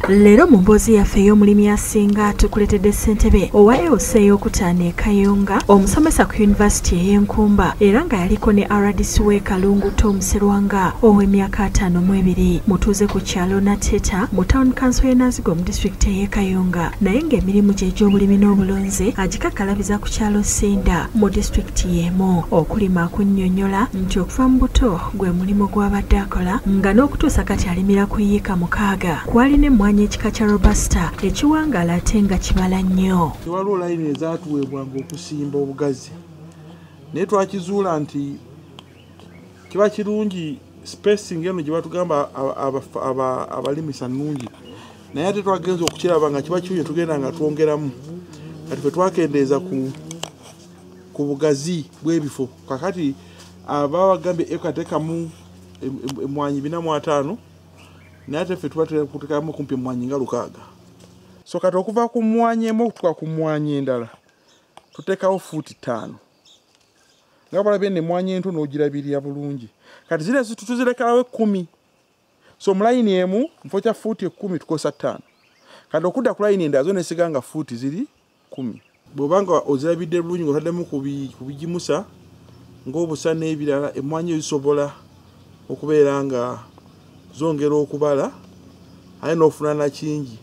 Leero mu mboozi yaffe ey'omulimi asinga tukuleetedde ssentebe owa LC ey'okutaano e Kayunga, omusomesa ku yunivasite ey'Enkumba era nga yaliko ne RDC w'e Kalungu Tom Serwanga ow'emyaka 52, mutuuze ku kyalo Nateta mu Town Council y'e Nazigo mu disitulikiti ey'e Kayunga, naye ng'emirimu gye egy'obulimi n'obulunzi agikakkalabiza ku kyalo Sinda mu disitulikiti y'emu. Okulima akunnyonnyola nti okuva mu buto gwe mulimu gw'abadde akola nga n'okutuusa kati alimira ku yiika 6 kwalina emmwanyi ekika kya Robusta ekiwangaala ate nga kibala nnyo. Waliwo layini ezaatuweebwanga okusimba obugazi, naye twakizuula nti kiba kirungi spacing eno gye batugamba abalimisa nnungi, naye ate twagenza okukiraba nga kiba kirungi tugenda nga twongeramu. Kati ffe twakendeeza ku bugazi bw'ebifo. Kakati ababa bagambye eka teekamu emmwanyi 450, naye ate ffe tuba tuteekamu kumpi emmwanyi nga 6. So kati okuva ku mmwanyi emu okutuuka ku mmwanyi endala tuteekawo fuuti 5. Nga balabye n'emmwanyi ento n'ogirabirira bulungi. Kati zino tuzirekawo 10. So mu layini emu mu kifo kya fuuti 10 tukozesa 5. Kati okudda ku layini endala zo nesiga nga fuuti ziri 10. Bw'oba nga ozirabidde bulungi ng'otaddemu ku bigimusa ng'obusa n'ebirala, emmwanyi zisobola okubeera nga zongera okubala aye n'ofuna na kingi,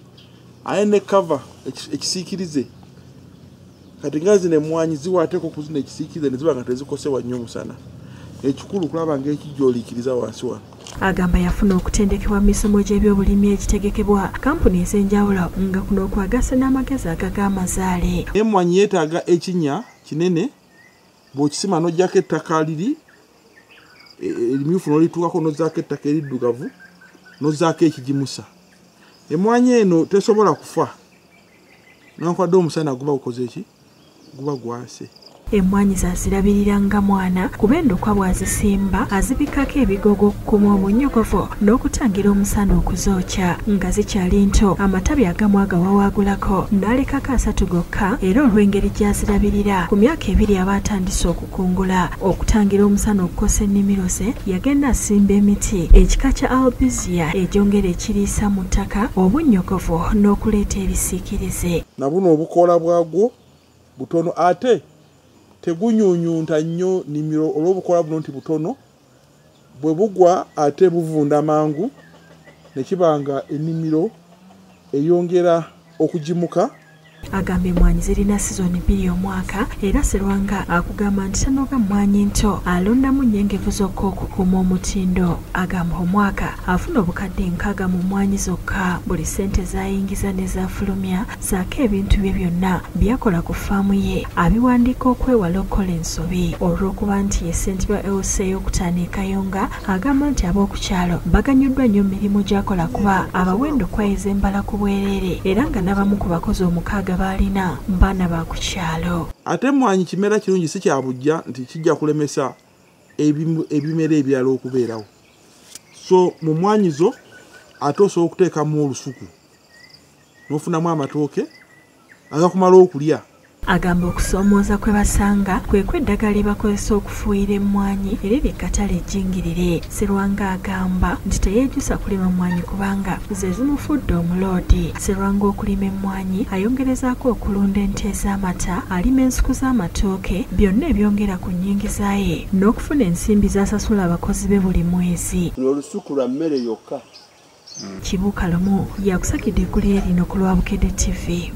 aye ne kava ekisiikirize. Kati nga zino emmwanyi ziwaateko ku zino ekisiikirize ne ziba nga tezikosebwa nnyo musana. Ekikulu kulaba ng'ekijja wansi wano. Agamba yafuna okutendekebwa mu misomo gy'ebyobulimi egitegekebwa kampuni ez'enjawulo nga kuno okwagasa n'amagezi agag'amazaale. Emmwanyi yeetaaga ekinnya kinene, bw'okisima n'oggyako ettaka liri erimyufu n'olituukako n'ozzaako ettaka eriddugavu n'ozzaako ekigimusa. Emmwanyi eno tesobola kufa newankubadde omusana guba gukoze ki? Guba gwase. Emmwanyi zazirabirira nga mwana kuba endokwa bw'azisimba azibikkako ebigogo okukuuma obunnyogovu n'okutangira omusana okuzookya. Nga zikyali nto amatabi agamu agawawaagulako n'alekako 3 gokka, era olw'engeri gy'azirabirira ku myaka 2 aba atandise okukungula. Okutangira omusana okukosa ennimiro ze yagenda asimba emiti ekika kya albizia egyongera ekiriisa mu ttaka obunnyogovu n'okuleeta ebisiikirize. Na buno obukoola bwagwo butono ate tegunyunyunta nnyo nnimiro olw'obukola buno nti butono, bwe bugwa ate buvunda mangu ne kiba nga ennimiro eyongera okugimuka. Agamba emmwanyi zirina sizoni 2 omwaka, era Serwanga akugamba nti tanoga mmwanyi nto, alondamu nnyengevu zokka okukuuma omutindo. Agamba omwaka afuna obukadde 60 mu mmwanyi zokka, buli ssente z'ayingiza ne z'afulumya ssaako ebintu bye byonna by'akola ku ffaamu ye abiwandiika okwewala okukola ensobi. Olw'okuba nti ye ssentebe wa LC ey'okutaano e Kayunga, agamba nti ab'oku kyalo baganyuddwa nnyo mu mirimu gy'akola kuba abawa endokwa ez'embala ku bwereere, era nga n'abamu ku bakozi 6 baalina baana ba ku kyalo. Ate emmwanyi kimera kirungi, si kya bujja nti kijja kulemesa ebimera ebirala okubeerawo. So mu mmwanyi zo ate osobola okuteekamu olusuku n'ofunamu amatooke agakumala okulya. Agamba okusoomooza kwe basanga kwe kw'eddagala lye bakozesa okufuuyira emmwanyi eriri ekkatale ejjingirire. Serwanga agamba nti teyeejusa kulima mmwanyi kubanga ze zimufudde omuloodi. Serwanga okulima emmwanyi ayongerezaako okulunda ente ez'amata, alima ensuku z'amatooke, byonna ebyongera ku nnyingiza ye n'okufuna ensimbi z'asasula abakozi be buli mwezi. Luno olusuku lwa mmere yokka. Kibuuka Lumu yakusakidde eggulire lino ku lwa Bukedde TV.